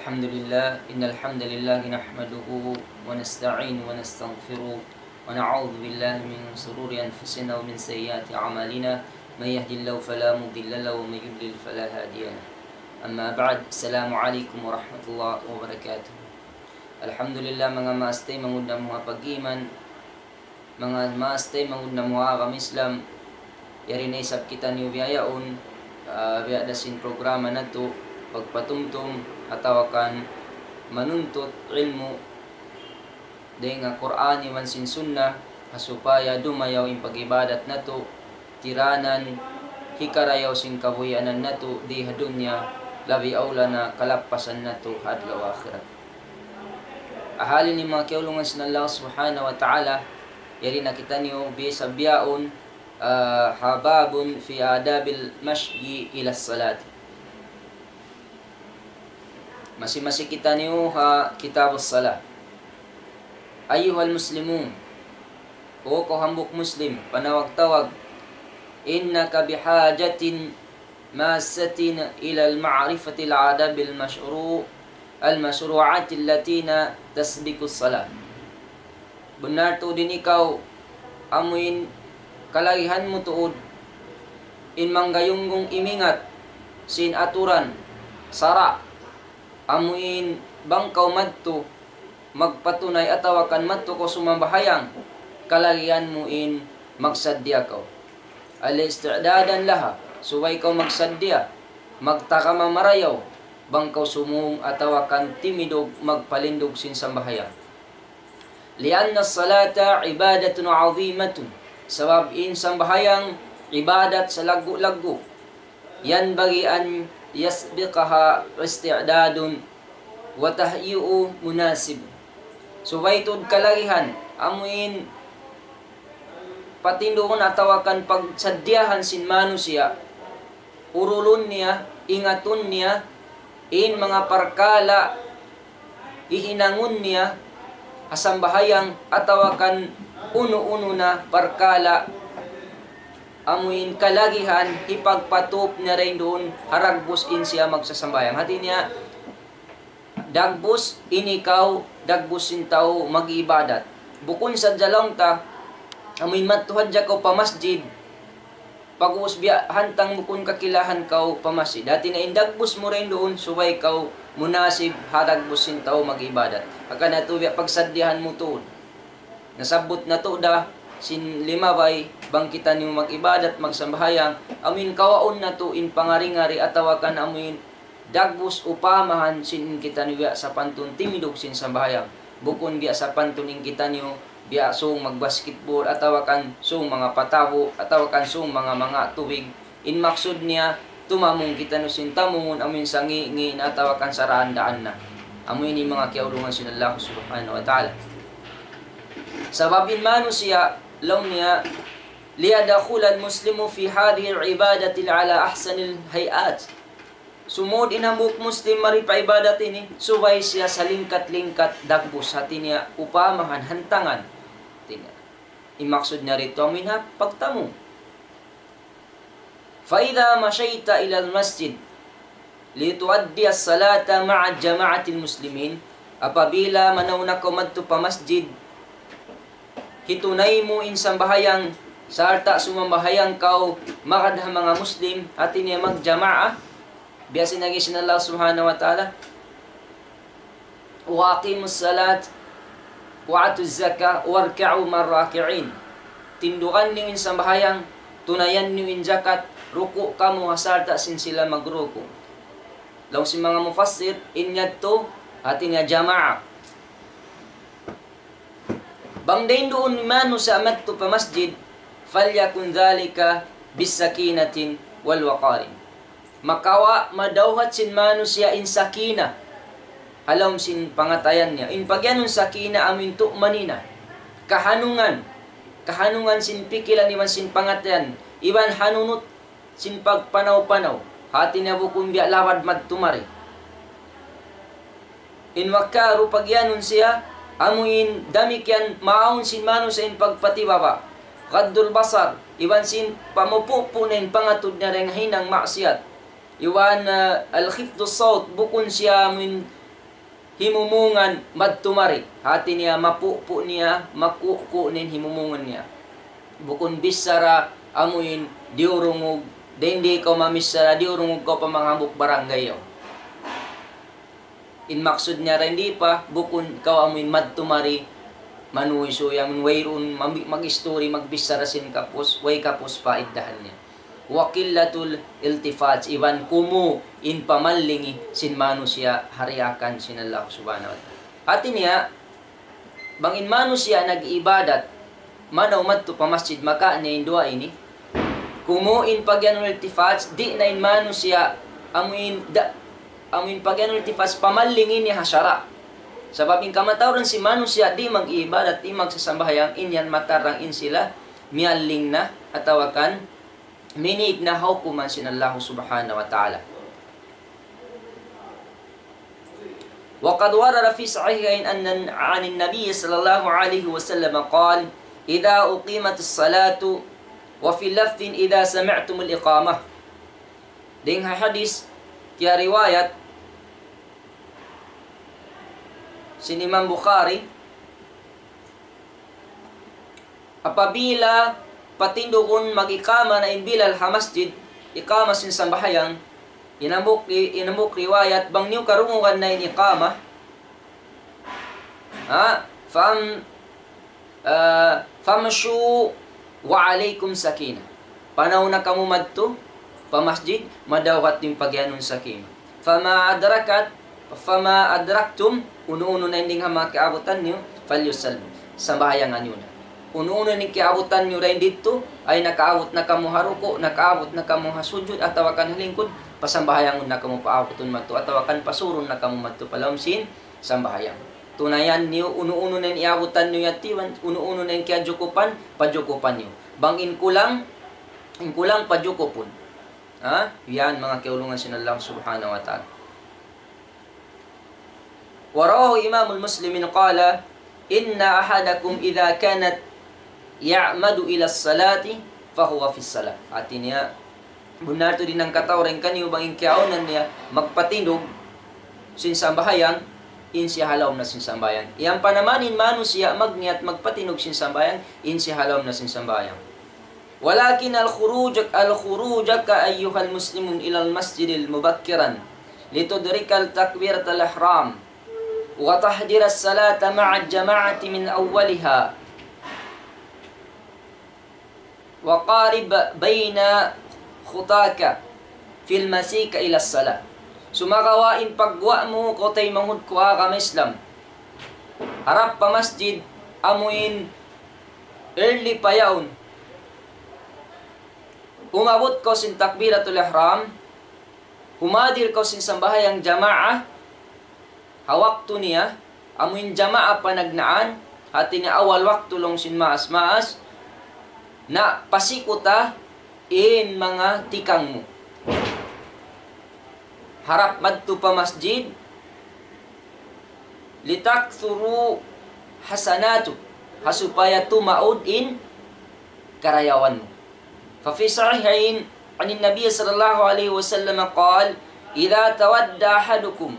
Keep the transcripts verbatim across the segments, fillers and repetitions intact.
الحمد لله، إن الحمد لله نحمده ونستعينه ونستغفره، ونعوذ بالله من شرور أنفسنا ومن سيئات أعمالنا، من يهد الله فلا مضل له ومن يضلل فلا هادي له. أما بعد، السلام عليكم ورحمة الله وبركاته. Alhamdulillah, manga maas taymanghud namu' ha pag-iman, manga maas taymanghud namu' ha agama Islam, yari na isab kitaniyu bihaun, ah, biya' da sin programa natu', pagpatumtum atawa kan manuntut ilmu' dayn ha Qur'an iban sin Sunnah, ha supaya dumayaw in pag-ibadat natu', tiranan, hikarayaw sin kabuhianan natu' di ha dunya, labi awla na kalappasan natu' ha adlaw akhirat. Ahali ini manga kiyaulungan sin Allah Subhanahu wa Ta'ala, yari na kitaniyu biya' sa bihaun, ah, ha babun fi adabil mashyi ila salat. Masi-masi kitaniyu ha Kitabus Salah. Ayyuhal muslimun, O kaw hambuuk Muslim, panawag-tawag, إنك بحاجة ماسة إلى معرفة الآداب المشروع-، المشروعة التي تسبق الصلاة. Bunnal tuud in ikaw, amuin kalagihan mu tuud in manggayunggayung imingat sin aturan, sara', amuin bang kaw madtu magpatunay atawa kan madtu kaw sumambahayang, kalagihan mu in magsaddiya kaw. الاستعدادا لها, subay kaw magsaddiya, magtagama marayaw, bang kaw sumūng atawa kan timindug magpalindug sin sambahayang. لأن الصلاة عبادة عظيمة, sabab in sambahayang ibadat salaggu'-laggu'. ينبغي أن يسبقها استعداد وتهيئ مناسب. Subay tuud kalagihan, amuin patindugun atawa kan pagsaddiyahan sin manusiya', urulun niya, ingatun niya, in manga parkala' hihinangun niya ha sambahayang atawa kan unu-unu na parkala' amuin kalagihan hipagpatup niya dayn duun ha dagbus in siya magsasambahayang. Hati niya, dagbus in ikaw, dagbus sin tau mag-ibadat. Bukun sadja laung ta, amuin madtu hadja kaw pa masjid, pag'ubus biya' hantang bukun kakilahan kaw pa masjid. Hati niya in dagbus mu dayn duun, subay kaw munasib ha dagbus sin tau mag-ibadat. Hangkan na tuud biya' pagsaddiyahan mu tuud. Nasabbut natu' da sin limabay, bang kitaniyu mag-ibadat, magsambahayang, amuin kawaun natu' in pangari-ngari atawa kan amuin dagbus upamahan sin in kitaniyu biya' sapantun timindug sin sambahayang. Bukun biya' sapantun in kitaniyu biya' sūng magbasketball atawa kan sūng manga patabu' atawa kan sūng manga, manga tubig. In maksud niya, tumamung kitaniyu sin tamungun amuin sangi'-ngi' na atawa kan saraan-daan na. Amu ini manga kiyaulungan sin Allah Subhanahu wa Ta'ala. Sabab in manusiya', laung niya, ليدخل المسلم في هذه العبادة على أحسن الهيئات. Sumūd in hambuuk Muslim mari pa ibadat ini, subay siya salingkat-lingkat dagbus, hati niya upamahan, hantangan. Hati niya. In maksud niya didtu amuin ha pagtamung. فإذا مشيت إلى المسجد لتؤدي الصلاة مع جماعة المسلمين, apabila manaw na kaw madtu pa masjid, hitunay mu in sambahayang, sarta' sumambahayang kaw magad ha manga Muslim, hati niya magjamaa, biya' sin agi sin Allah Subhanahu wa Ta'ala, وأقيموا الصلاة وآتوا الزكاة واركعوا مع الراكعين. Tindugan niyu in sambahayang, tunayan niyu in jakat, ruku' kamu ha sarta' sin sila magruku'. Laung sin manga mufassir, in yadtu, hati niya jamaa. Bang dayn duun manusiya' madtu pa masjid, فليكن ذلك بالسكينة والوقار. Makawa' madawhat sin manusiya' in sakinah ha lawm sin pangatayan niya. In pagiyanun sakinah amuin tumanina. Kahanungan. Kahanungan sin pikilan iban sin pangatayan. Iban hanunut sin pagpanaw-panaw. Hati niya bukun biya' lawad madtu mari. In waqaru pagiyanun siya, amuin damikkiyan maawn sin manusiya' in pagpatibaba'. غض البصر, iban sin pamupupu' na in pangatud niya dayn ha hinang maksiyat. Iban, ah, خفض الصوت, bukun siya amuin himumungan madtu mari. Hati niya mapupu' niya, makuku' niya in himumungan niya. Bukun bichara amuin diyurungug, dayn di' kaw mamichara, diyurungug kaw pa manga hambuuk barangay yaun. In maksud niya dayn di pa, bukun kaw amuin madtu mari, manuysuy amuin wayruun mami-, mag-istori, magbichara sin kapus, way kapus paiddahan niya. وقلة الالتفات, iban kumu' in pamallingi sin manusiya' ha diyakan sin Allah Subhanahu wa Ta'ala. Hati niya, bang in manusiya' nag-iibadat, manaw madtu pa masjid makawa' niya in duwa ini, kumu' in pagiyanun iltifat, di' na in manusiya' amuin da-, amuin pagiyanun iltifat pamallingi niya ha sara'. Sabab in kamatauran sin manusiya' di' mag-iibadat, di' magsasambahayang, in yan matarrang in sila miyalling na atawa kan minīg na ha hukuman sin Allah Subhanahu wa Ta'ala. وقد ورد في الصحيحين أن، عن النبي صلى الله عليه وسلم قال: إذا أقيمت الصلاة، وفي لفظ: إذا سمعتم الإقامة. Dayn ha hadis kiyariwayat sin Imam Bukhari, apabila patindugun mag-iqama na in Bilal ha masjid, iqama sin sambahayang, in hambuuk, in hambuuk riwayat, bang niyu karungugan na in iqama, ha, fam-, ah, فامشوا وعليكم السكينة. Panaw na kamu madtu pa masjid, madawhat in pagiyanun sakinah. فما أدركت، فما أدركتم, unu-unu na in dayn ha manga kiyaabutan niyu, فليصلوا. Sambahayangan niyu na. Unu-unu na in kiyaabutan niyu dayn didtu, ay nakaabut na kamu ha ruku', nakaabut na kamu ha sujud, atawa kan ha lingkud, pasambahayangun na kamu paabutun madtu, atawa kan pasurun na kamu madtu pa lawm sin sambahayang. Tunayan niyu, unu-unu na in iyaabutan niyu yadtu iban, unu-unu na in kiyajukupan, pajukupan niyu. Bang in kulang, in kulang pajukupun. Ha? Yan, manga kiyaulungan sin Allah Subhanahu wa Ta'ala. ورواه إمام مسلم قال: إن أحدكم إذا كانت يعمد إلى الصلاة فهو في الصلاة. Hati niya, bunnal tuud in hangkatau dayn kaniyu bang in kiyaawnan niya magpatindug sin sambahayang, in siya ha lawm na sin sambahayang. Yan pa naman in manusiya' magniyat magpatindug sin sambahayang, in siya ha lawm na sin sambahayang. ولكن الخروج، الخروجك أيها المسلمون إلى المسجد مبكرا لتدرك التكبيرة الإحرام وتحضر الصلاة مع الجماعة من أولها وقارب بين خطاك في المسير إلى الصلاة. Sumagawa' in pagguwa' mu kaw taymanghud ku ha agama Islam, harap pa masjid, amuin early pa yaun. Umabut kaw sin takbiratul ihram, humadir kaw sin sambahayang jamaa, ha waktu niya, amuin jamaa panagnaan, hati niya awal waktu laung sin maas-maas, na pasikuta in manga tikang mu. Harap madtu pa masjid, لتكثر حسناتك, ha supaya tumaud in karayawan mu. ففي الصحيحين عن النبي صلى الله عليه وسلم قال: إذا تودى أحدكم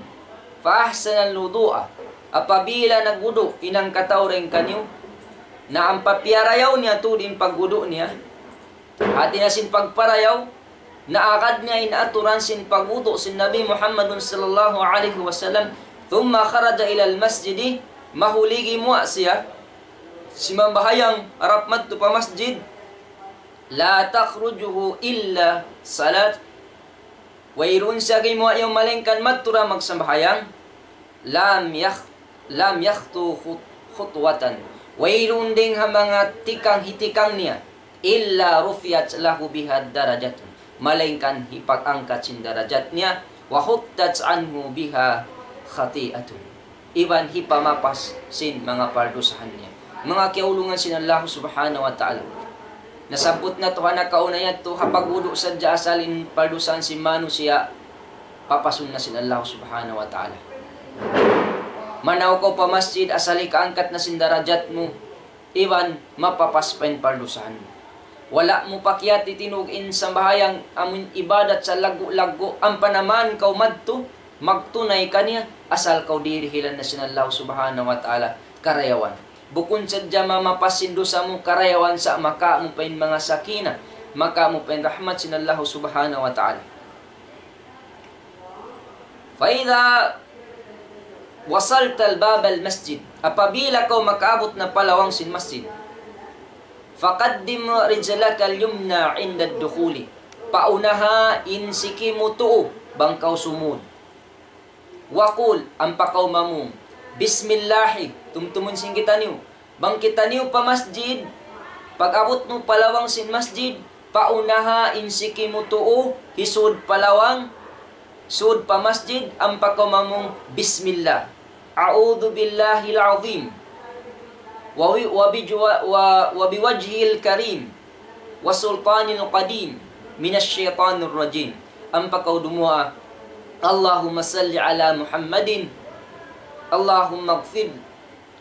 فأحسن الوضوء, apabila nagwudu' in hangkatau dayn kaniyu, na ampa piyarayaw niya tuud in pagwudu' niya, hati niya sin pagparayaw, naagad niya in aturan sin pagwudu' sin Nabi Muhammadun sallallahu alayhi wasallam. ثم خرج إلى المسجد, mahuli gimuwa' siya, simambahayang harap madtu pa masjid, لا تخرجه إلا الصلاة, wayruun siya gimuwa' yaun malaingkan madtu da magsambahayang, لم يخ-، لم يخط خط-، خطوة. Wayruun dayn ha manga tikang hitikang niya, إلا رفعت له بها درجة, malaingkan hipag-angkat sin darajat niya, وحطت عنه بها خطيئة, iban hipamapas sin manga pardusahan niya. Manga kiyaulungan sin Allah Subhanahu wa Ta'ala. Nasabbut natu' ha nakauna yadtu, ha pagwudu' sadja asal in pardusahan sin manusiya', papasun na sin Allah Subhanahu wa Ta'ala. Manaw kaw pa masjid, asal hikaangkat na sin darajat mu, iban mapapas pa in pardusahan mu. Wala' mu pa kiyatitinug in sambahayang amun ibadat sa laggu'-laggu', ampa naman kaw madtu, magtunay kaniya, Asal kaw dihilan na sin Allah subhanahu wa ta'ala karayawan. Bukun sadja mamapas sin dusa mu karayawan sa' makaamu pa in manga sakinah, makaamu pa in rahmat sin Allah subhanahu wa ta'ala. فإذا وصلت الباب المسجد, apabila kaw makaabut na pa lawang sin masjid, فقدم رجلك اليمنى عند الدخول, paunaha in siki mu tuu bang kaw sumud. وقل, ampa kaw mamung, بسم الله, tumtumun sin kitaniyu. Bang kitaniyu pa masjid, pag-abut mu pa lawang sin masjid, paunaha in siki mu tuu, hisud pa lawang, sud pa masjid, ampa kaw mamung, بسم الله. أعوذ بالله العظيم. وبي-، وبجو-، و-، وبوجهه الكريم. وسلطانه القديم من الشيطان الرجيم. Ampa kaw dumuwaa, اللهم صل على محمد. اللهم اغفر.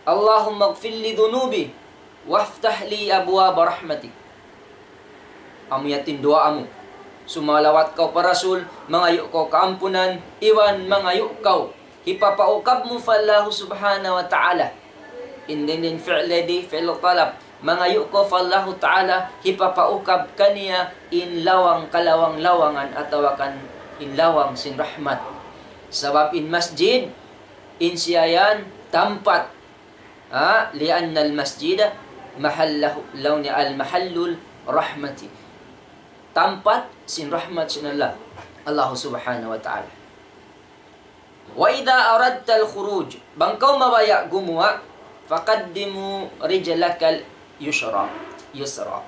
اللهم اغفر لي ذنوبي. وافتح لي أبواب رحمتك. Amu yadtu in duwaa mu. Sumalawat kaw pa Rasul, mangayu' kaw kaampunan, iban mangayu' kaw hipapaukab mu pa Allah subhanahu wa ta'ala. In dayng fi'l di, fi'l talab. Mangayu' kaw pa Allah ta'ala, hipapaukab kaniya in lawang kalawang-lawangan atawa kan in lawang sin rahmat. Sabab in masjid, in siya yan tampat. Ha? لأن المسجد محله، laung niya, المحل الرحمة. Tampat sin rahmat sin Allah. Allah subhanahu wa ta'ala. وإذا أردت الخروج, bang kaw mabaya' gumuwa', فقدم رجلك اليسرى، يسرى.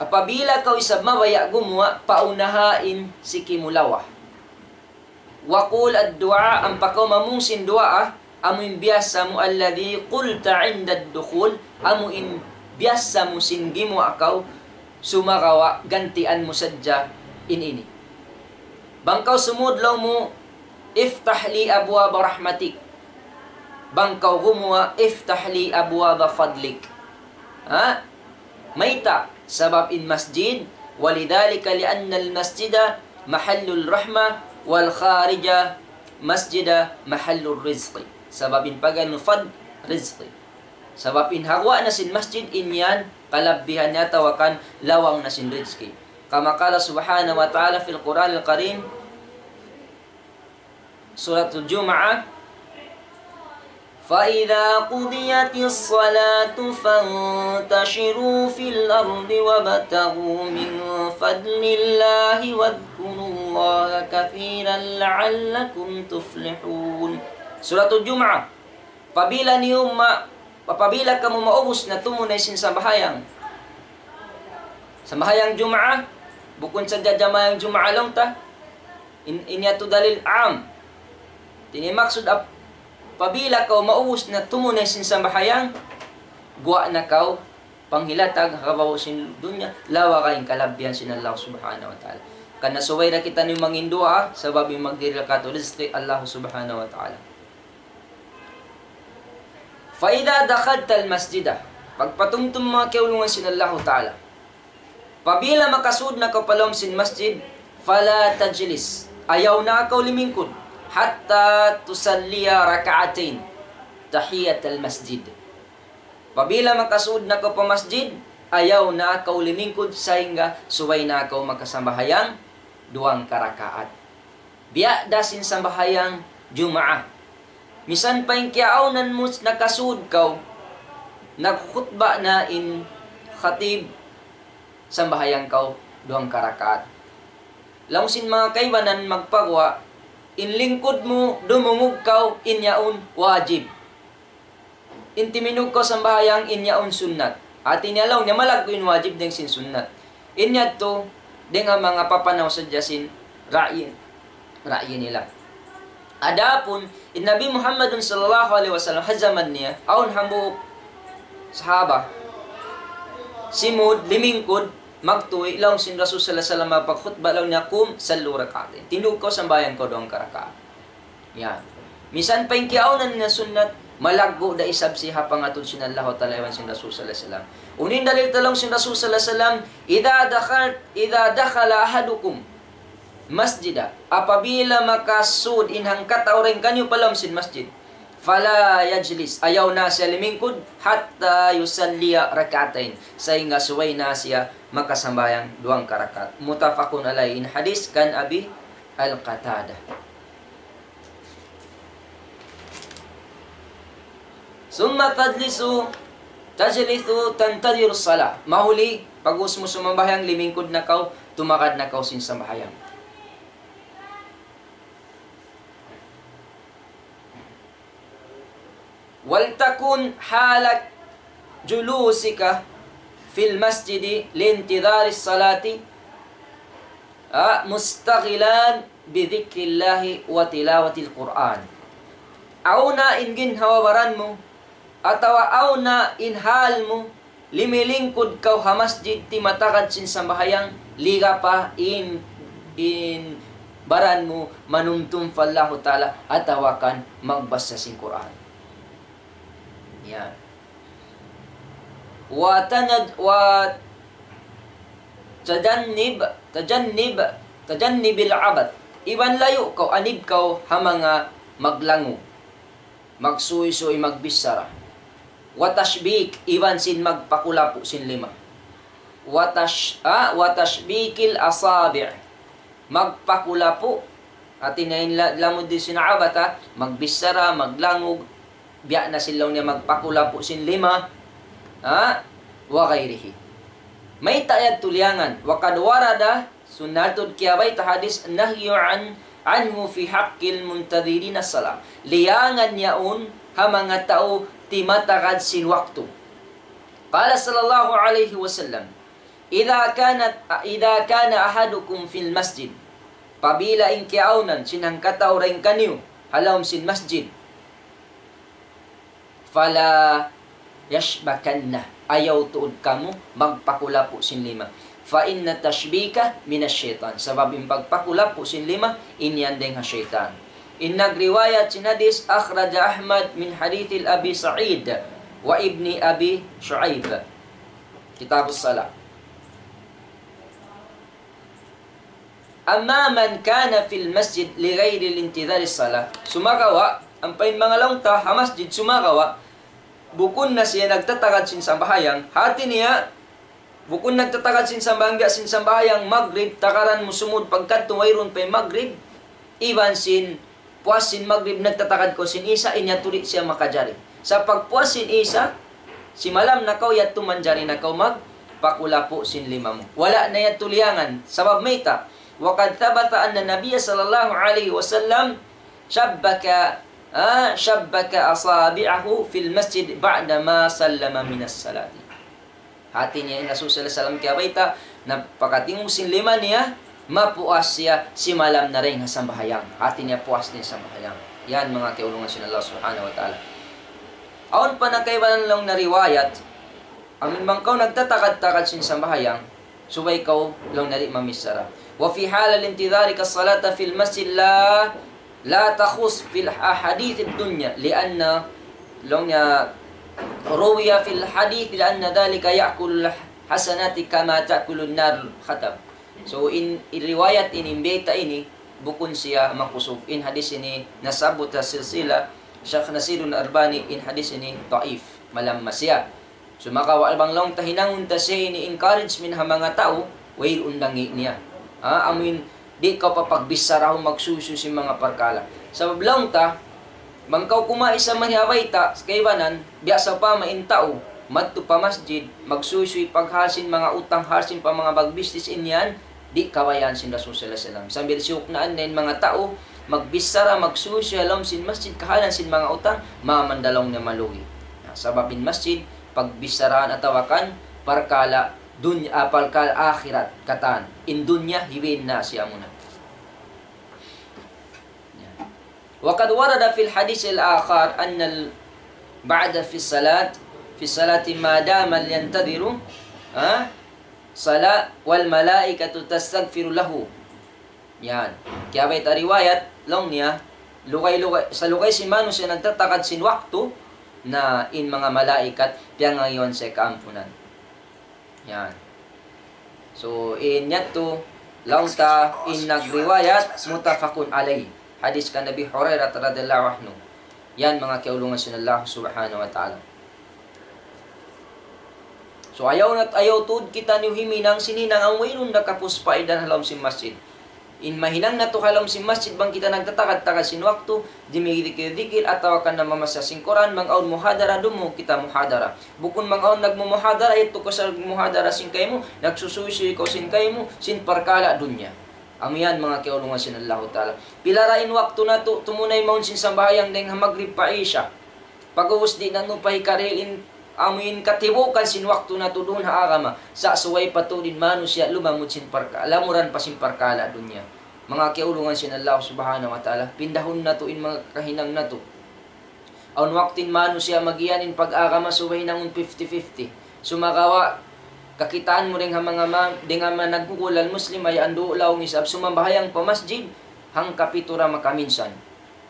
Apabila kaw isab mabaya' gumuwa', paunaha in siki mu lawa. وقل الدعاء, ampa kaw mamung sin duwaa, amu in biyasa mu الذي قلت عند الدخول, amu in biyasa mu sin gimuwa' kaw, sumagawa' gantian mu sadja in ini. Bang kaw sumud laung mu, افتح لي أبواب رحمتك. Bang kaw gumuwa', افتح لي أبواب فضلك. Ha? Mayta'? Sabab in masjid, ولذلك لأن المسجد محل الرحمة والخارج مسجد محل الرزق. Sabab in pag'anu fadl, rizki. Sabab in ha guwa' na sin masjid, in yan kalabbihan niya atawa kan lawang na sin rizki. كما قال سبحانه وتعالى في القرآن الكريم، سورة الجمعة، فإذا قضيت الصلاة فانتشروا في الأرض وابتغوا من فضل الله واذكروا الله كثيرا لعلكم تفلحون. Suratul Jumu'ah. Apabila niyu ma-, apabila kamu maubus na tumunay sin sambahayang. Sambahayang Jumaat, bukun sadja sambahayang Jumaat laung ta. In, in yadtu dalil am. Hati niya maksud ap-, apabila kaw maubus na tumunay sin sambahayang, guwa' na kaw panghilatag ha kababaw sin dunya, lawa ra in kalabbihan sin Allah Subhanahu wa Ta'ala. Karna' subay da kitaniyu manginduwaa, sabab in magdihil kātu' rizki Allah Subhanahu wa Ta'ala. فإذا دخلت المسجد, pagpatumtum manga kiyaulungan sin Allahu Ta'ala. Apabila makasud na kaw pa lawm sin masjid, فلا تجلس, ayaw na kaw limingkud, حتى تصلي ركعتين تحية المسجد. Apabila makasud na kaw pa masjid, ayaw na kaw limingkud sahingga subay na kaw makasambahayang duwang karakaat. Biya' da sin sambahayang Jumaat. Misan pa in kiyaawnan mu nakasud kaw, nagkhutba na in khatib, sambahayang kaw duwang karakaat. Laung sin manga kaibanan magpaguwa', in lingkud mu dumungug kaw in yaun wajib. In timindug kaw sambahayang in yaun sunnat. Hati niya laung niya malaggu' in wajib dayng sin sunnat. In yadtu, dayng ha manga papanaw sadja sin ra'yi, ra'yi nila. Adapun, in Nabi Muhammadun sallallahu alayhi wasallam ha jaman niya, awn hambuuk sahaba, simud, limingkud, magtuy, laung sin Rasul sallallahu alayhi wasallam magpakhutba laung niya, قم صلوا ركعتين. Tindug kaw sambahayang kaw duwang karakaat. Yan. Misan pa in kiyaawnan na sunnat, malaggu' da isab siya ha pangatud sin Allahu Ta'ala iban sin Rasul sallallahu alayhi wasallam. Unu in dalil ta laung sin Rasul sallallahu alayhi wasallam, إذا دخل، إذا دخل أحدكم المسجد, apabila makasud in hangkatau dayn kaniyu pa lawm sin masjid, فلا يجلس, ayaw na siya limingkud, حتى يصلي ركعتين, sahingga subay na siya makasambahayang duwang karakaat. متفق عليه, in hadis kan Abi Al-Qatadah. ثم تجلس, تجلس تنتظر الصلاة. Mahuli, pag'ubus mu sumambahayang, limingkud na kaw, tumakad na kaw sin sambahayang. ولتكن حال جلوسك في المسجد لانتظار الصلاة, ah, مشتغلا بذكر الله وتلاوة القرآن. Awn na in ginhawa-baran mu, atawa awn na in hal mu, limilingkud kaw ha masjid, timatagad sin sambahayang, liga pa in, in baran mu manumtum pa Allahu Ta'ala, atawa kan magbasa sin Qur'an. Yan. وتنج-, وتجنب, تجنب, تجنب العبث. Iban layu' kaw, anib kaw ha manga maglangug, magsuysuy, magbichara. وتشبيك, iban sin magpakulapu' sin lima. وتش-, ah, وتشبيك الأصابع. Magpakulapu'. Hati niya in la-, lamud di sin abata, magbichara, maglangug, biya' na sin laung niya magpakulapu' sin lima, ha? وغيره. Mayta' yadtu liyangan? وقد ورد, sunnatun kiyabayta' hadis, نهي عن، عنه في حق المنتظرين الصلاة. Liyangan yaun ha manga tau timatagad sin waktu. قال صلى الله عليه وسلم: إذا كانت، إذا كان أحدكم في المسجد. Apabila in kiyaawnan sin hangkatau dayn kaniyu ha lawm sin masjid, فلا يشبكن, ayaw tuud kamu magpakulapu' sin lima. فإن التشبيك من الشيطان. Sabab in pagpakulapu' sin lima, in yan dayn ha saytan. In nagriwayat sin hadis, أخرج أحمد من حديث أبي سعيد وابن أبي شعيب. كتاب الصلاة. أما من كان في المسجد لغير الانتظار الصلاة. Sumagawa', ampa in manga laung ta ha masjid, sumagawa' bukun na siya nagtatagad sin sambahayang. Hati niya, bukun nagtatagad sin sambahayang, biya' sin sambahayang magrib, tagaran mu sumud pagkadtu wayruun pa in magrib, iban sin puas sin magrib nagtatagad kaw sin isa, in yadtu di' siya makajari. Sa' pagpuas sin isa, simalam na kaw, yadtu manjari na kaw magpakulapu' sin lima mu. Wala' na yadtu liyangan. Sabab mayta'? وقد ثبت أن النبي صلى الله عليه وسلم شبك، ah, شبك أصابعه في المسجد بعدما سلم من الصلاة. Hati niya in Rasul sallallahu alayhi wasallam kiyabayta', na pagkatimung sin lima niya, mapuas siya, simalam na dayn ha sambahayang. Hati niya puas niya sambahayang. Yan manga kiyaulungan sin Allah subhanahu wa ta'ala. Awn pa na kaibanan laung niya riwayat, amun bang kaw nagtatagad-tagad sin sambahayang, subay kaw laung niya di' mamichara. وفي حال انتظارك الصلاة في المسجد لا لا تخص في الأحاديث الدنيا، لأن، laung niya, روي في الحديث لأن ذلك يأكل الحسنات كما تأكل النار الحطب. So, in, in riwayat ini, in bayta' ini, bukun siya makusug. In hadis ini, nasabbut ha silsila, Shaykh Nasirun Albani, in hadis ini, daif, malamma siya. Sumagawa' bang laung ta hinangun ta siya ini encouragement ha manga tau, wayruun dangi' niya. Ha, amuin di' kaw papagbicharahun magsuysuy sin manga parkala'. Sabab laung ta, bang kaw kumaisa man hiyabayta', sa' kaibanan, biya' sawpama in tau, madtu pa masjid, magsuysuy paghal sin manga utang, hal sin pa manga bagbisnis in yan, di' kabayaan sin Rasul sallallahu alayhi wasallam. Sambil siyuknaan na in manga tau, magbichara, magsuysuy ha lawm sin masjid, kahalan sin manga utang, mamandalaw na malugi. Na, sabab in masjid, pagbicharaan atawa kan parkala' dunya, ah, parkala' akhirat katan. In dunya, hiwin na siya muna. Yan. وقد ورد في الحديث الآخر أن ال-، بعد في الصلاة، في الصلاة ما دام ينتظر، ha? صلاة والملائكة تستغفر له. Yan. Kiyabayta' riwayat, laung niya, lugay-lugay, sa' lugay sin manusiya' nagtatagad sin waktu, na in manga malaikat, piyangayu' siya kaampunan. Yan. So, in yadtu, Laung ta in nagriwayat, muttafaqun alayh. Hadis kan Abi Hurairah radhiyallahu anhu. Yan, manga kiyaulungan sin Allah subhanahu wa ta'ala. So, ayaw na, ayaw tuud kitaniyu huminang sin hinang amu in wayruun da kapus paidan ha lawm sin masjid. In mahinang natu' ha lawm sin masjid bang kita nagtatagad-tagad sin waktu, dimikir-dikir, atawa ka namamassa sin Qur'an, bang awn muhadara, duun kita muhadara. Bukun bang awn nagmumuhadara, yadtu kaw sa muhadara sin kaymu, nagsusuysuy kaw sin kaymu, sin parkala' dunya. Amu yan, manga kiyaulungan sin Allahu Ta'ala. Pila ra in waktu natu', tumunay mawn sin sambahayang dayng ha Magrib pa Isha. Pag'ubus di' natu' pa hikarihil in, amu in katibuukan sin waktu natu' duun ha agama. Sa' subay pa tuud in manusiya' lumamud sin parka-, lamuran pa sin parkala' dunya. Manga kiyaulungan sin Allah Subhanahu wa Ta'ala, pindahun natu' in manga kahinang natu'. Awn waktu in manusiya' magiyan in pag-agama subay hinangun fifty fifty. Sumagawa', kakitaan mu dayng ha manga ma-, dayng ha manga nagkukulal Muslim, ayaw andu' laung isab sumambahayang pa masjid, hangkapitu ra makaminsan.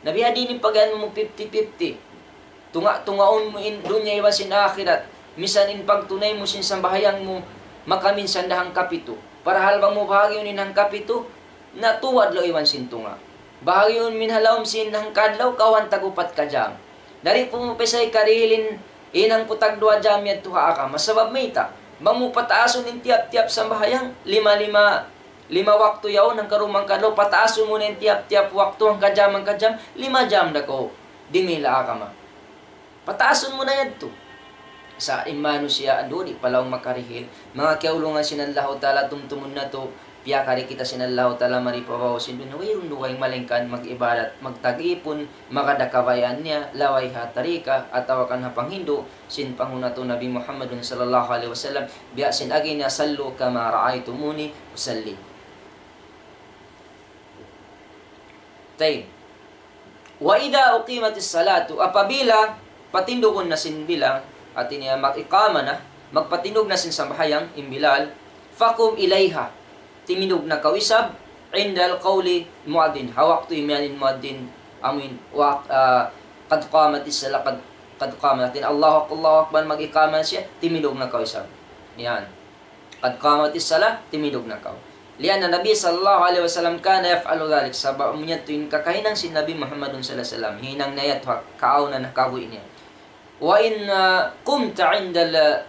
Na biya' diin in pag-iyan mu fifty fifty. Tunga'-tungaun mu in dunya iban sin akhirat. Misan in pagtunay mu sin sambahayang mu, makaminsan da hangkapitu. Parahal bang mu bahagiun in hangkapitu, na tū adlaw iban sin tunga'. Bahagiun mu in ha lawm sin hangka adlaw, kawan tag-upat ka jam. Di' mu pa isab hikarihil in hinang ku tagduwa jam yadtu ha agama. Sabab mayta', bang mu pataasun in tiyap-tiyap sambahayang, lima-lima, lima waktu yaun, hangka duun hangka adlaw, pataasun mu na in tiyap-tiyap waktu, hangka jam, hangka jam, lima jam da kaw dimihil ha agama. Pataasun mu na yadtu. Sa' in manusiya' andu' di' pa laung makarihil. Manga kiyaulungan sin Allahu Ta'ala, tumtumun natu', piyakari kita sin Allahu Ta'ala mari pa babaw sin dunya, wayruun dugaing malaingkan mag-ibadat, magtag-ipun, magad ha kabayaan niya, laway ha tarika, atawa kan ha panghindu' sin panghu' natu' Nabi Muhammadun sallallahu alayhi wasallam, biya' sin agi niya, صلوا كما رأيتموني أصلي. Tayyib. وإذا أقيمت الصلاة, apabila patindugun na sin bilal, hati niya mag-iqama na, magpatindug na sin sambahayang in bilal, فقم إليها, timindug na kaw isab, عند قول المؤذن, ha waktu imiyan in muadhin, amuin, wa-, ah, قد قامت الصلاة, قد, قد قامت, hati niya, Allahu Akbar, Allahu Akbar, mag-iqama siya, timindug na kaw isab. Yan. قد قامت الصلاة, timindug na kaw. لأن النبي صلى الله عليه وسلم كان يفعل ذلك. Sabab amu yadtu in kakahinang sin Nabi Muhammadun sallallahu alayhi wasallam. Hinang niya yadtu ha kaawnan ha kabuhi' niya. وإن، ah, قمت عند ال-,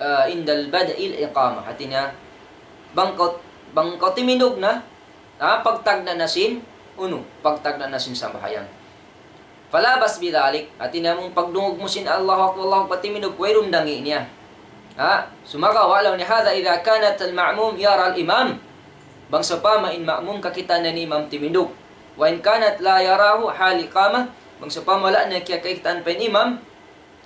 ah, عند بدء الإقامة. Hati niya, bang kaw, bang kaw timindug na, ah, pagtagna' na sin, unu, pagtagna' na sin sambahayang. فلا بأس بذلك. Hati niya amu in pagdungug mu sin Allahu Akbar, Allahu Akbar, timindug, wayruun dangi' niya. Ha? Sumagawa' laung niya, هذا إذا كان المأموم يرى الإمام. Bang sawpama in ma'mum kakitaan niya in imam timindug. وإن كان لا يراه حال الإقامة. Bang sawpama wala' niya kiyakakitaan pa in imam,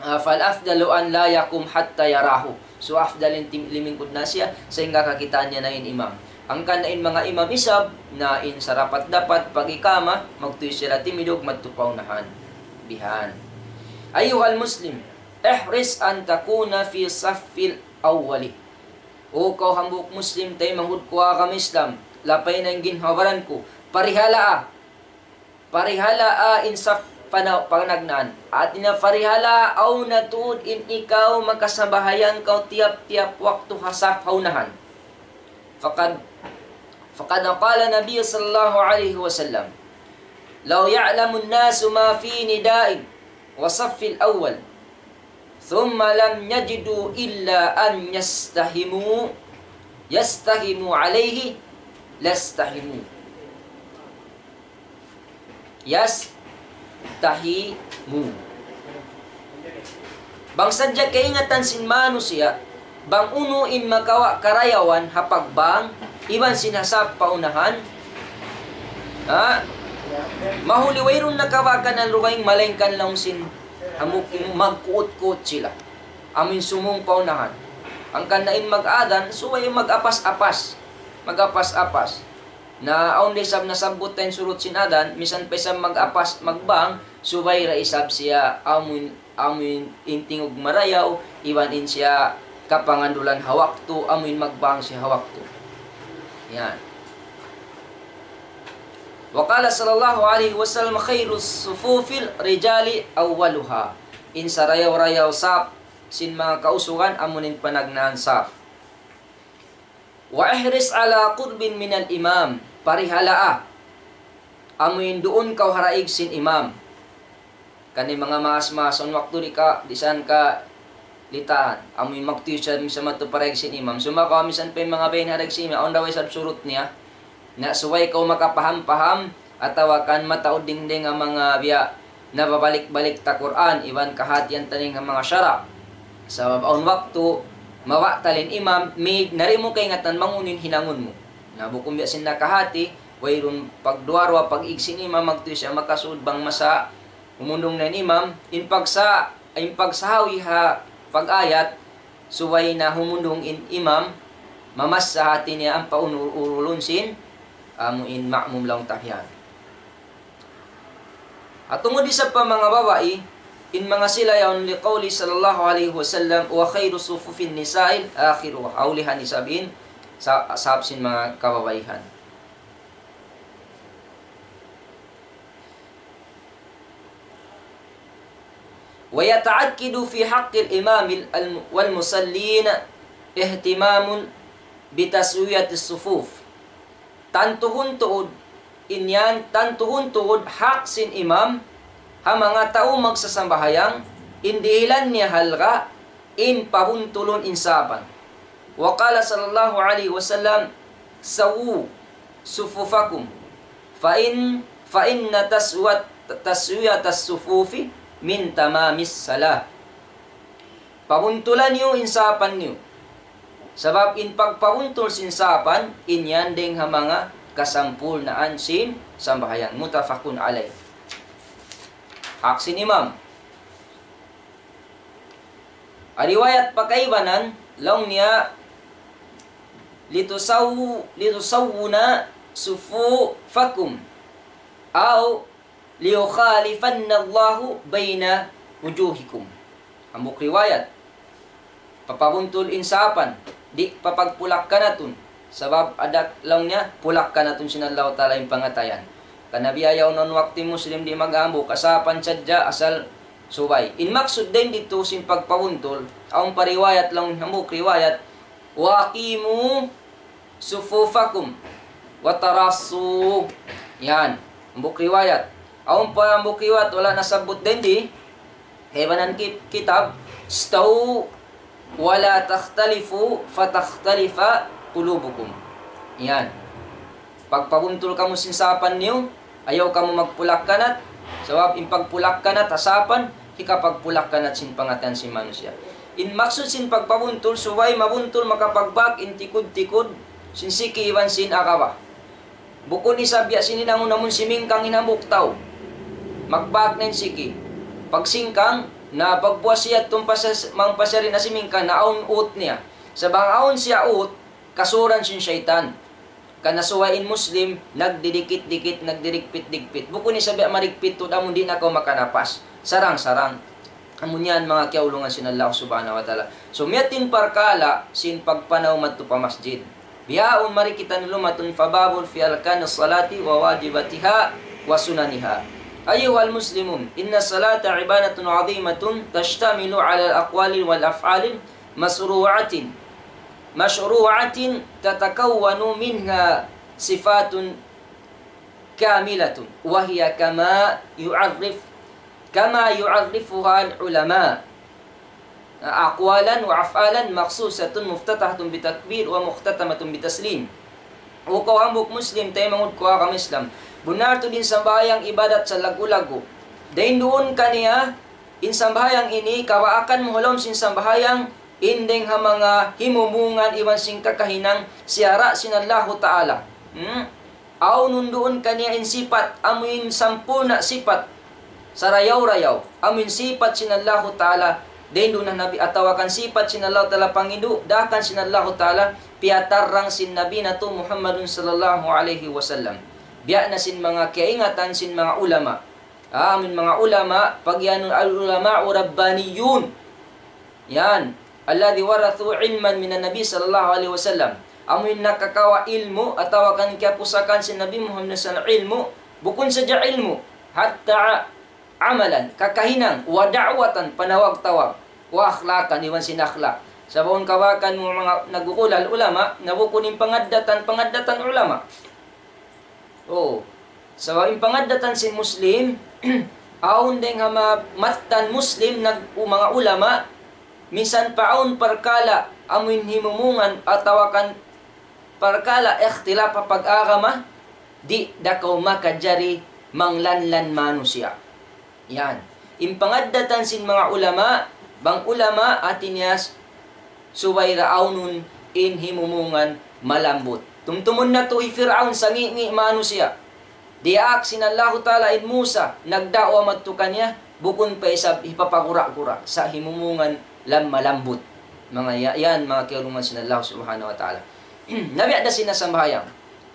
ah, فالأفضل أن لا يقوم حتى يراه. So, afdal in tim-, limingkud na siya, sahingga kakitaan niya na in imam. Hangkan na in manga imam isab, na in sarapat-dapat pag-iqama, magtuy sila timindug, madtu pa unahan. Bihan. أيها المسلم، احرص أن تكون في الصف الأول. O kaw hambuuk Muslim, taymanghud ku ha agama Islam, lapay na in ginhawa-baran ku, parihalaa, parihalaa in saf pana-, panagnaan. Hati niya parihalaa, awn na tuud in ikaw makasambahayang kaw tiyap-tiyap waktu ha saf ha unahan. فقد، فقد قال النبي صلى الله عليه وسلم: لو يعلم الناس ما في نداء وصف الأول ثم لم يجدوا إلا أن يستهموا، يستهموا عليه لاستهموا. يستهموا. Bang sadja kaingatan sin manusiya', bang unu in makawa' karayawan ha pagbang, iban sin ha sap pa unahan, ha? Mahuli wayruun na kabaakan dugaing malaingkan laung sin hambuuk magkuut-kuut sila. Amuin sumūng pa unahan. Hangkan na in mag-adhan, subay mag-apas-apas. Mag-apas-apas. Na awn da isab nasabbut ta in surut sin adhan, misan pa isab mag-apas, magbang, subay da isab siya amuin, amuin in tingug marayaw, iban in siya kapangandulan ha waktu, amuin magbang siya ha waktu. Yan. وقال صلى الله عليه وسلم: خير الصفوف الرجال أولها. In sarayaw-rayaw sap sin manga kausugan, amuin panagnaan sap. واحرص على قرب من الإمام. Parihalaa. Amuin duun kaw ha daig sin imam. Kani manga maas-maas, awn waktu di' ka, di' san ka litaan. Amuin magtuy siya, misan madtu pa daig sin imam. Sumagawa' misan pa in manga bain ha daig sin imam, awn da way isab surut niya. Na subay kaw makapaham-paham, atawa kan mataud dingding ha manga biya' nababalik-balik ta Qur'an, iban kahatihan ta dayn ha manga sara'. Sabab awn waktu, mabatal in imam, mi-, di' mu kaingatan bang unu in hinangun mu. Na bukun biya' sin nakahati, wayruun pagduwa-ruwa, pag-ig sin imam, magtuy siya makasud bang masa, humundung na in imam, in pagsa-, in pagsahawi ha pag-ayat, subay na humundung in imam, mamassa hati niya ampa unu urulun sin, amu in ma'mum laung ta bihan. At tungud isab pa manga babai, in manga sila yaun لقوله صلى الله عليه وسلم: وخير صفوف النساء آخرها. Ulihan isab in, sa-, sab sin manga kababaihan. ويتأكد في حق الإمام الم-، والمصلين اهتمام بتسوية الصفوف. Tantuhun tuud, in yan, tantuhun tuud hak sin imam, ha manga tau magsasambahayang, in dihilan niya halga', in pabuntulun in sapan. وقال صلى الله عليه وسلم: سووا صفوفكم، فإن، فإن تسوت-، تسوية الصفوف من تمام الصلاة. Pabuntulan niyu in sapan niyu. Sabab in pagpabuntul sin sapan, in yan dayn ha manga kasampurnaan sin sambahayang. متفق عليه. Hak sin imam. Ha riwayat pa kaibanan, laung niya, لتسو-، لتسون صفوفكم أو ليخالفن الله بين وجوهكم. Hambuuk riwayat. Papabuntul in sapan, di' papagpulakkanatun. Sabab ada laung niya, pulakkanatun sin Allahu Ta'ala in pangatayan. Karna' biya' yaun awn waktu in Muslim di' maghambuuk, ha sapan sadja asal subay. In maksud dayn didtu sin pagpabuntul, awn pa riwayat laung, hambuuk riwayat, وأقيموا صفوفكم وتراصوا. Yan. Hambuuk riwayat. Awn pa hambuuk riwayat, wala' nasabbut dayn di. Kaibanan ki-, kitab, استووا ولا تختلفوا فتختلف قلوبكم. Yan. Pagpabuntul kamu sin sapan niyu, ayaw kamu magpulakkanat, sabab in pagpulakkanat ha sapan, hikapagpulakkanat sin pangatayan sin manusiya'. In maksud sin pagpabuntul, subay mabuntul makapagbak in tikud-tikud sin siki iban sin agaba. Bukun isab biya' sin hinangun amun simingkang in hambuuk tau. Magbak na in siki. Pagsingkang, na pagpuas siya tun pasas-, mangpasari na simingkang, na awn ut niya. Sa' bang awn siya ut, kasuran sin saytan. Karna' subay in Muslim, nagdidikit-dikit, nagdirigpit-digpit. Bukun isab biya' marigpit tuud amun di' na kaw makanapas. Sarang-sarang. Amu yan manga kiyaulungan sin Allah Subhanahu wa Ta'ala. So, mayta' in parkala' sin pagpanaw madtu pa masjid. Bihaun mari kitaniyu lumatun فباب في أركان الصلاة وواجباتها وسننها. أيها المسلمون، إن الصلاة عبادة عظيمة تشتمل على الأقوال والأفعال مشروعة، مشروعة تتكون منها صفات كاملة، وهي كما يعرف، كما يعرفها العلماء، أقوالا وأفعالا مخصوصة مفتتحة بتكبير ومختتمة بتسليم. O kaw hambuuk Muslim, taymanghud ku ha agama Islam. Bunnal tuud in sambahayang ibadat salaggu'-laggu'. Dayn duun kaniya, in sambahayang ini, kabaakan mu ha lawm sin sambahayang, in dayn ha manga himumungan iban sin kakahinang siyara' sin Allahu Ta'ala. Hmm? Awn duun kaniya in sipat, amu in sampurna' sipat. Sarayaw-rayaw, amu in sipat sin Allahu Ta'ala, dayn duun ha Nabi, atawa kan sipat sin Allahu Ta'ala pangindu', daakan sin Allahu Ta'ala, piyatarrang sin Nabi natu' Muhammadun sallallahu alayhi wasallam. Biya' na sin manga kiyaingatan sin manga ulama. Ah, amu in manga ulama, pag-iyanun العلماء الربانيون. Yan. الذي ورثوا علما من النبي صلى الله عليه وسلم. Amu in nakakawa' ilmu', atawa kan kiyapusakaan sin Nabi Muhammad sallallahu alayhi wasallam ilmu', bukun sadja ilmu', حتى عملا, kakahinang, ودعوة, panawag-tawag, وأخلاقا, iban sin akhlak. Sabab awn kabakan mu manga nagkukulal ulama, na bukun in pangaddatan, pangaddatan ulama. Oo. Sabab in pangaddatan sin Muslim, awn dayng ha ma-, mattan Muslim nag-, u-, manga ulama, minsan pa awn parkala' amuin himumungan atawa kan parkala' ikhtilaf ha pag-agama, di' da kaw makajari manglanlan manusiya'. Yan. In pangaddatan sin manga ulama, bang ulama, hati niya s-, subay ra awnun in himumungan malambut. Tumtumun natu' hi Fir'aun sangi'-ngi' manusiya'. Diyaak sin Allahu Ta'ala in Musa, nagda'wa madtu kaniya, bukun pa isab hipapagura-gura, sa' himumungan lam-, malambut. Manga ya-, yan, manga kiyaulungan sin Allah Subhanahu wa Ta'ala. Na biya' da sin sambahayang.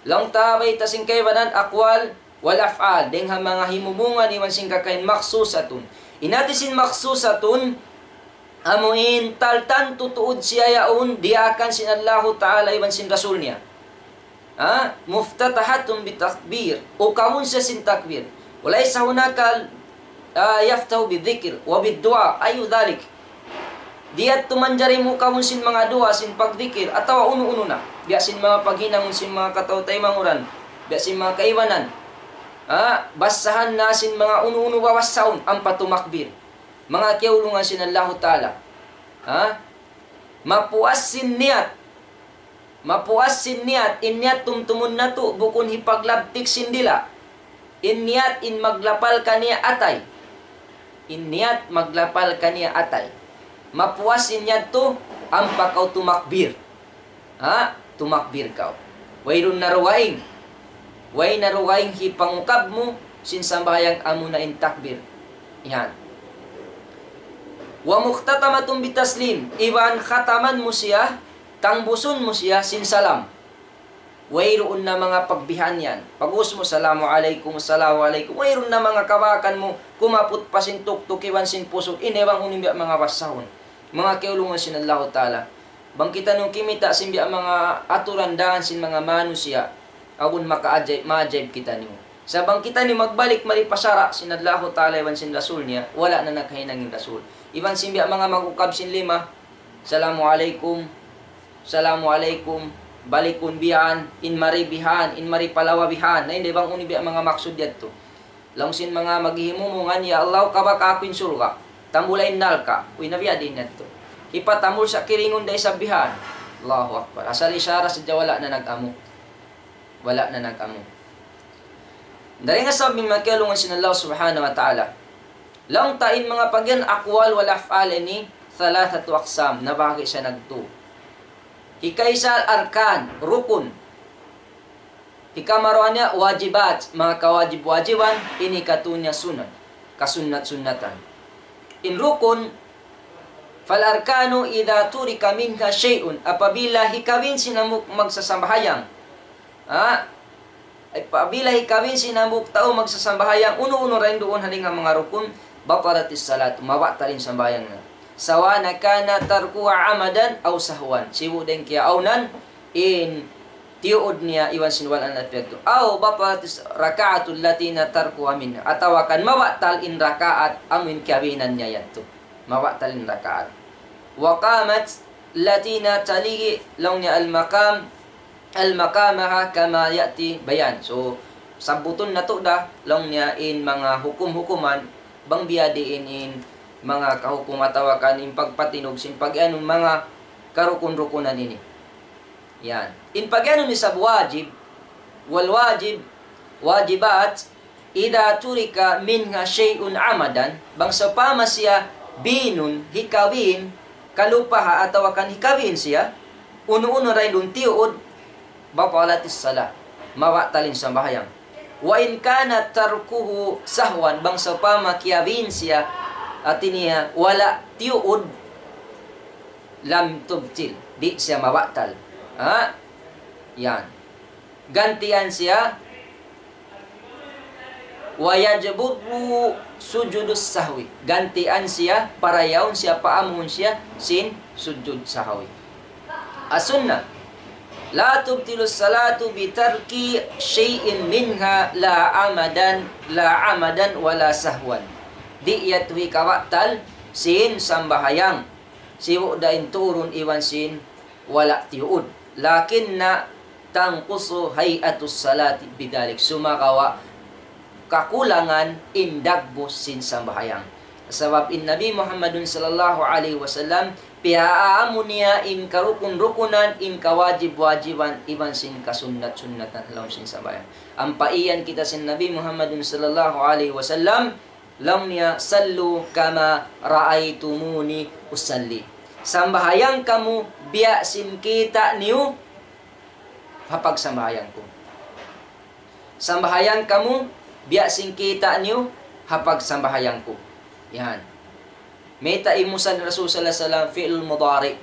Laung ta bayta' sin kaibanan, aqwal wal af'al. Dayng ha manga himumungan iban sin kakain makhsusatun. In hati sin makhsusatun, amuin taltantu tuud siya yaun diyaakan sin Allahu Ta'ala iban sin Rasul niya. Ha? Muftatahatun bitakbir. Ukabun siya sin takbir. وليس هناك، آه، يفتتح بالذكر وبالدعاء. أي ذلك؟ Di' yadtu manjari mu ukabun sin manga duwaa, sin pagdikir, atawa unu-unu na. Biya' sin manga paghinangun sin manga kataw-taymanghuran. Biya' sin manga kaibanan. Ha? Basahan na sin manga unu-unu babasaun, ampa tumakbir. Manga kiyaulungan sin Allahu Ta'ala. Ha? Mapuas sin niyat. Mapuas sin niyat, in niyat tumtumun natu', bukun hipaglabtik sin dila'. In niyat in maglapal kaniya atay. In niyat maglapal kaniya atay. Mapuas sin niyat tu, ampa kaw tumakbir. Ha? Tumakbir kaw. Wayruun na dugaing. Way na dugaing hipangukab mu, sin sambahayang amuna in takbir. Yan. ومختتمة بالتسليم. Iban khataman mu siya, tangbusun mu siya sin salam. Wayruun na manga pagbihan yan. Pag-ubus mu, "Assalamu alaykum, assalamu alaykum." Wayruun na manga kabakan mu, kumaput pa sin tuktuk iban sin pusuk. Ini bang unu in biya' manga basahun. Manga kiyaulungan sin Allahu Ta'ala. Bang kitaniyu kimita' sin biya' manga aturan daan sin manga manusiya'. Agun makaajaib, maajaib kitaniyu. Sa' bang kitaniyu magbalik mari pa sara' sin Allahu Ta'ala iban sin Rasul niya, wala' na nakahinang in Rasul. Iban sin biya' manga mag-ukab sin lima, "Assalamu alaykum, assalamu alaykum," balikun bihan, in mari bihan, in mari pa lawa bihan. Na, ini bang unu in biya' manga maksud yadtu. Laung sin manga maghihimumungan, "Ya Allah, kabaka aku in surga'. Tambula in narka'." Uy, na biya' diin yadtu. Hipatambul sa' kiringun da isab bihan. Allahu Akbar. Asal isara sadja, wala' na nag-amu. Wala' na nag-amu. Dayn ha sabab, manga kiyaulungan sin Allah Subhanahu wa Ta'ala. Laung ta in manga pag'iyan aqwal wal af'al ini, thalathatu aqsam, nabahagi' siya nagtu. Hikaisa arkan, rukun. Hikamaruwa niya wajibat, manga kawajib-wajiban, in hikatu niya sunan, kasunnat-sunnatan. In rukun, فالأركان إذا ترك منها شيء, apabila hikawin sin hambuuk magsasambahayang. Ha? Apabila hikawin sin hambuuk tau magsasambahayang, unu-unu ra in duun ha dayn ha manga rukun, بطلت الصلاة, mabatal in sambahayang niya. سواء كان تركها عمدا أو سهوا. Sibu' da in kiyaawnan, in tiyuud niya iban sin wala' na piyagtu. أو بطلت الركعة التي تركها منها. Atawa kan mabatal in rakaat amu in kiyawinan niya yadtu. Mabatal in rakaat. وقامت التي تليها, laung niya المقام، المقامها كما يأتي بيان. So, sabbutun natu' da, laung niya in manga hukum-hukuman, bang biyadiin in manga kahukum atawa kan in pagpatinug sin pag'iyanun manga karukun-rukunan ini. Yan. In pag'iyanun isab wajib, والواجب، واجبات، إذا ترك منها شيء عمدا, bang sawpama siya biinun, hikawin, kalupaha atawa kan hikawin siya, unu-unu ra in duun tiyuud, بطلت الصلاة, mabatal in sambahayang. وإن كان تركه سهوا, bang sawpama kiyawin siya, hati niya wala' tiyuud, لم تبطل, di' siya mabatal. Ha? Yan. Gantian siya, ويجبره سجود السهو. Gantian siya, parayawun siya, paamuhun siya sin sujud sahwi. As-sunnah, لا تبطل الصلاة بترك شيء منها لا عمدا، لا عمدا ولا سهوا. Di' yadtu hikabatal sin sambahayang. Sibu' da in tuurun iban sin wala' tiyuud. لكن تنقص هيئة الصلاة بذلك. Sumagawa' kakulangan in dagbus sin sambahayang. Sabab in Nabi Muhammadun sallallahu alayhi wasallam, piyaamu niya in karukun-rukunan, in kawajib-wajiban, iban sin kasunnat-sunnatan ha lawm sin sambahayang. Ampa iyan kita sin Nabi Muhammadun sallallahu alayhi wasallam, laung niya, صلوا كما رأيتموني أصلي. Sambahayang kamu biya' sin kita' niyu ha pagsambahayang ku. Sambahayang kamu biya' sin kita' niyu ha pagsambahayang ku. Yan. Mayta' in musal Rasul sallallahu alayhi wasallam fi'l mudari'.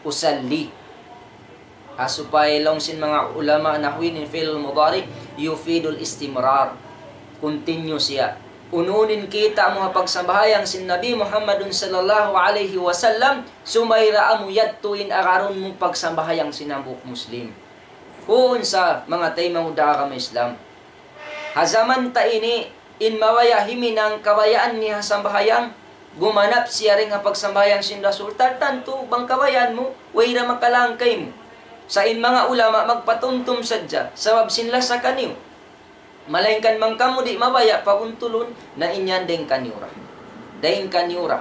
أصلي. Ha supaya laung sin manga ulama nahwi in fi'l mudari' يفيد الاستمرار. Continue siya. Unu in kita' mu ha pagsambahayang sin Nabi Muhammadun sallallahu alayhi wasallam, sumayra amu yadtu in agarun mu pagsambahayang sin hambuuk Muslim. Kuun sa manga taymanghud ha agama Islam. Ha jaman ta ini, in mabaya' himinang kabayaan niya ha sambahayang, gumanap siya dayn ha pagsambahayang sin Rasul. Tantu, bang kabayaan mu, way da makalangkay mu. Sa' in manga ulama magpatumtum sadja, sabab sin lasa kaniyu. Malayngkan bang kamu di' mabaya' pabuntulun, na in yan dayn kaniyu ra. Dayn kaniyu ra.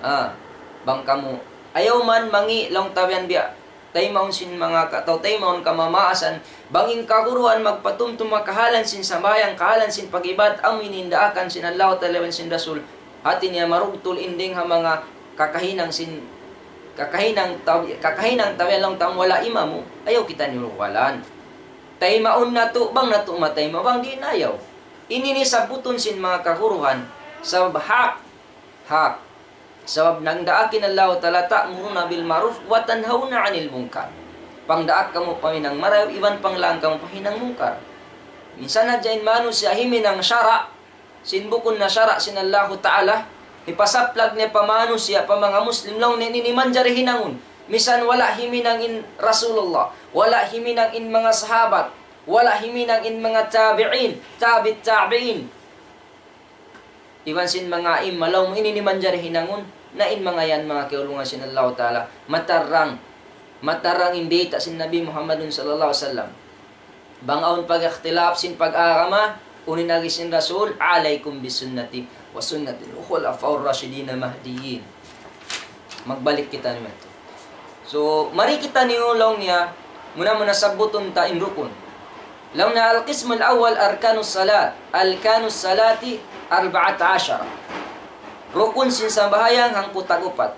Ah, bang kamu, ayaw man mangi' laung ta biya' yan biya' taymaun sin manga ka-, atawa taymaun kamamaasan, bang in kaguruhan magpatumtum ha kahalan sin sambahayang, kahalan sin pag-ibadat, amu in daakan sin Allah Ta'ala iban sin Rasul, hati niya marugtul in dayn ha manga kakahinang sin, kakahinang taw-, kakahinang tau yan laung ta wala' imamu, ayaw kita niruwalan. Taymaun natu', bang natu' mataymaun, bang di' na ayaw. Ini in sabbutun sin manga kaguruhan, sabab hak, hak. Sabab nagdaak in Allah Ta'ala, تأمرون بالمعروف وتنهون عن المنكر. Pangdaak kamu pa hinang marayaw, iban panglang kamu pa hinang mungkar. Minsan hadja in manusiya' himinang sara', sin bukun na sara' sin Allah Ta'ala, hipasaplag niya pa manusiya', pa manga Muslim, laung niya ini manjari hinangun. Minsan wala' himinang in Rasulullah, wala' himinang in manga sahabat, wala' himinang in manga tabi'in, tabi't tabi'in. Iban sin manga a'imma, laung mu ini manjari hinangun, na in manga yan, manga kiyaulungan sin Allah Ta'ala, matarrang, matarrang in bayta' sin Nabi Muhammadun sallallahu alayhi wasallam. Bang awn pag-ikhtilaf sin pag-agama, unu in agi sin Rasul, عليكم بسنتي وسنة الخلفاء الراشدين المهديين. Magbalik kita niyu. So, mari kita niyu laung niya, muna-muna sabbutun ta in rukun. Laung niya القسم الأول أركان الصلاة. أركان الصلاة أربعة عشر. Rukun sin sambahayang hangpu' tag upat.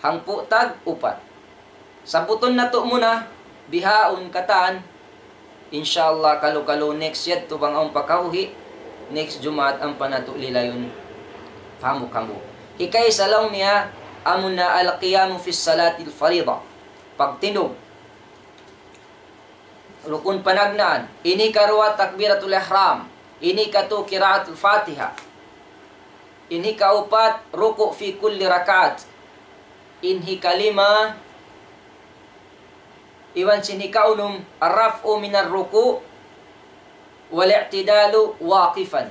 Hangpu' tag upat. Sabbutun natu' muna, bihaun katan, insya Allah, kalu-kalu next yadtu bang awn pa kabuhi', next Jumaat ampa natu' lilayun hambuuk-hambuuk. Hikaisa laung niya, amuna القيام في الصلاة الفريضة. Pagtindug. Rukun panagnaan. In hikaruwa takbiratul ihram. In hikatu qiraatul Fatiha. In hikaupat ruku' في كل ركعة. In hikalima, iban sin hikaunum, الرفع من الركوع والاعتدال واقفا.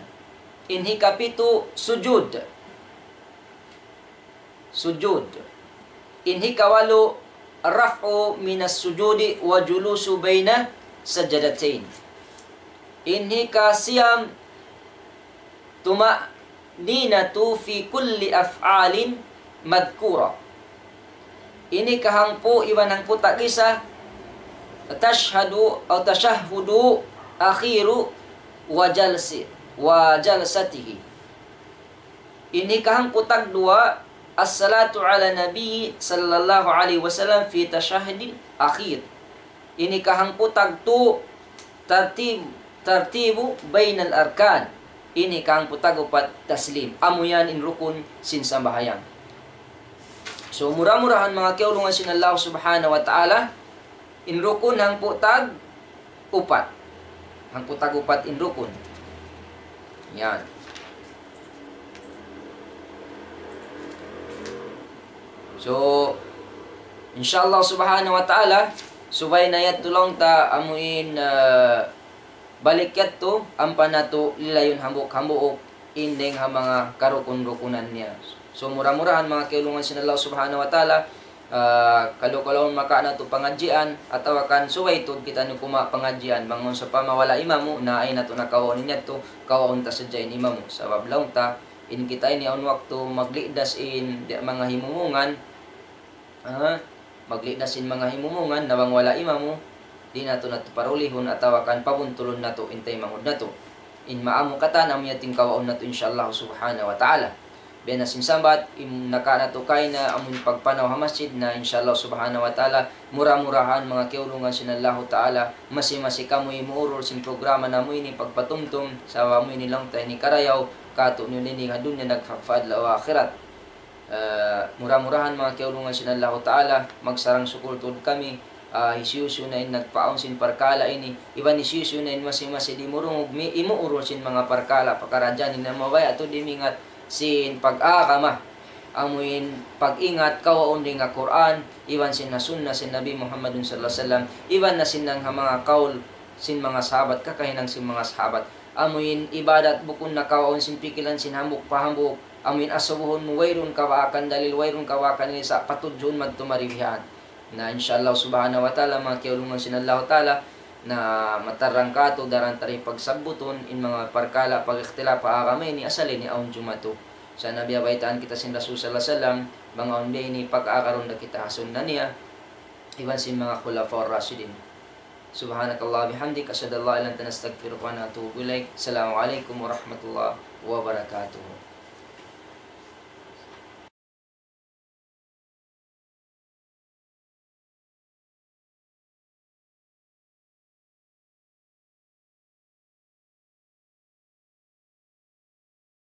In hikapitu, sujud. Sujud. In hikawalu, الرفع من السجود والجلوس بين السجدتين. In hikasiyam, الطمأنينة في كل الأفعال المذكورة. In hikahangpu' iban hangpu' tag isa, التشهد أو التشهد الأخير وجلس-، وجلسته. In hikahangpu' tag duwa, الصلاة على النبي صلى الله عليه وسلم في التشهد الأخير. In hikahangpu' tag tū, ترتيب، الترتيب بين الأركان. In hikahangpu' tag upat, taslim. Amu yan in rukun sin sambahayang. So, mura-murahan manga kiyaulungan sin Allah Subhanahu wa Ta'ala, in rukun hangpu' tag upat. Hangpu' tag upat in rukun. Yan. So, insya Allah Subhanahu wa Ta'ala, subay na yadtu laung ta amuin, ah, balik yadtu, ampa natu' lilayun hambuuk-hambuuk in dayng ha manga karukun-rukunan niya. So, mura-murahan, manga kiyaulungan sin Allah Subhanahu wa Ta'ala, ah, kalu-kalu makawa' natu' pangadjian, atawa kan subay tuud kitaniyu kumawa' pangadjian, bang awn sawpama wala' imamu, na ayaw natu' na kawaun in yadtu, kawaun ta sadja in imamu. Sabab laung ta, in kita ini awn waktu maglidas in di' manga himumungan, ah, maglidas in manga himumungan, na bang wala' imamu, di' natu' natu' parulihun atawa kan pabuntulun natu' in taymanghud natu'. In maamu katan, amu yadtu in kawaun natu', insya Allah Subhanahu wa Ta'ala. Biya' na sin sambat, in nakawa' natu' kaina, amu in pagpanaw ha masjid na, insya Allah Subhanahu wa Ta'ala, mura-murahan, manga kiyaulungan sin Allahu Ta'ala, masi-masi kamu imuurul sin programa namu' ini pagpatumtum, sabab amu ini laung ta ini karayaw, katu' niyu ini ha dunya nagpagpaad ha akhirat. Ah, mura-murahan, manga kiyaulungan sin Allahu Ta'ala, magsarang-sukul tuud kami, ah, hisiyu-siyu na in nagpaawn sin parkala' ini, iban hisiyu-siyu na in masi-masi di' murungug, mi-, imuurul sin manga parkala' pakaradjaan ini, mabaya' tuud in mingat sin pag-agama. Amu in pag-ingat kawaun dayn ha Qur'an, iban sin ha sunnah sin Nabi Muhammadun sallallahu alayhi wasallam, iban na sin ha manga kaul sin manga sahabat, kakahinang sin manga sahabat. Amu in ibadat bukun na kawaun sin pikilan sin hambuuk pa hambuuk. Amu in asubuhun mu wayruun kawaakan dalil, wayruun kawaakan ini sa' patudjuhun madtu mari bihan. Na insya Allah Subhanahu wa Ta'ala, manga kiyaulungan sin Allahu Ta'ala, na matarrang katu' daran ta di' pagsabbutun in manga parkala' pag-ikhtilaf ha agama ini, asal ini awn jumatu. Sa' na biyabaytaan kita sin Rasul sallallahu alayhi wasallam, bang awn biya' ini pag-agarun da kita ha sunnah niya, iban sin manga khulafa ar-rashidin. سبحانك اللهم وبحمدك، أشهد أن لا إله إلا أنت، نستغفرك ونتوب إليك. السلام عليكم ورحمة الله وبركاته.